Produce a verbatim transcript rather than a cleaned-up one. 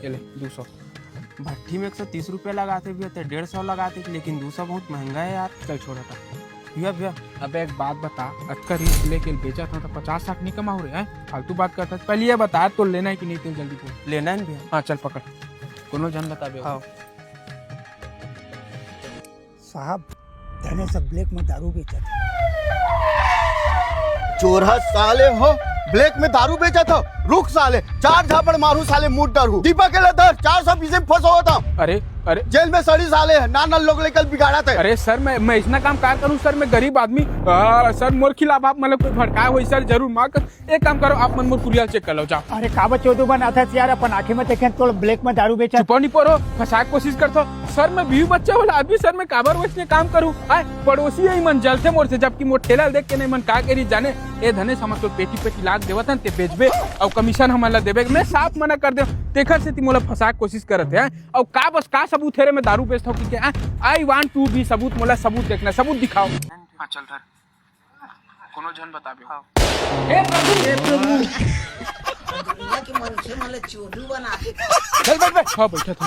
ये ले, दू सौ। भट्ठी में एक सौ तीस रुपया लगाथे भैया, ते डेढ़ सौ लगाथे, लेकिन दू सौ बहुत महंगा है यार। चल छोड़ हटा। भैया, भैया। अबे एक बात बता, अतका रिस्क लेके बेचत हस त पचास साठ नहीं कमाहू रे, हैं? फालतू बात करत हस। पहले ये बता, तो लेना है कि नहीं तेल, जल्दी बोल। लेना है ना भैया। हाँ, चल पकड़। कोनो झन बताबे। हाँ। साहब, धने सब ब्लैक में दारू बेचत हे। चोरहा साले हो, ब्लैक में दारू बेचत हो? रुक साले, चार झापड़ मारू साले, मुड़ डरू। दीपक के ले धर, चार सौ बीस में फंसो होता। अरे, अरे। जेल में सड़ी साले, नान नान लोग लेकर बिगाड़त हे। अरे सर, मैं, मैं अइसना काम का करूँ सर, मैं गरीब आदमी। आ, सर, मोर खिलाफ आप मतलब कोई भड़काए होही सर, जरूर माफ कर। एक काम करो, आप मन मोर कुरिया ल चेक कर लो, जाओ। अरे काबर चोदू बनाथस यार, अपन आँखी में देखेन तोला ब्लैक में दारू बेचत। चुपा नहीं परो, फंसाए के कोशिश करथो। सर, मैं बीवी बच्चा वाला आदमी सर, मैं काबर वइसने काम करूँ? आय, पड़ोसी यही मन जलथे मोर से, जबकि मोर ठेला ल देख के नहीं मन का करी जाने। ए धने समझ तो पेटी पेटी लाग देवत हन, ते बेचबे अउ कमीशन हमन ला देबे, मैं साफ मना कर देव। तेखर सेती मोला फंसाए के कोशिश करत हे, आय? अउ का बस का सबूत हे रे, मैं दारू बेचथव कि के? आय, I want to be सबूत, मोला सबूत देखना, सबूत दिखाओ। हाँ, चल धर। कोनो झन बताबे। हाँ। हे प्रभु, हे प्रभु। दुनिया के मनखे मन ल चोदू बना दे। चल बैठ, बैठ। हाँ, बैठा था।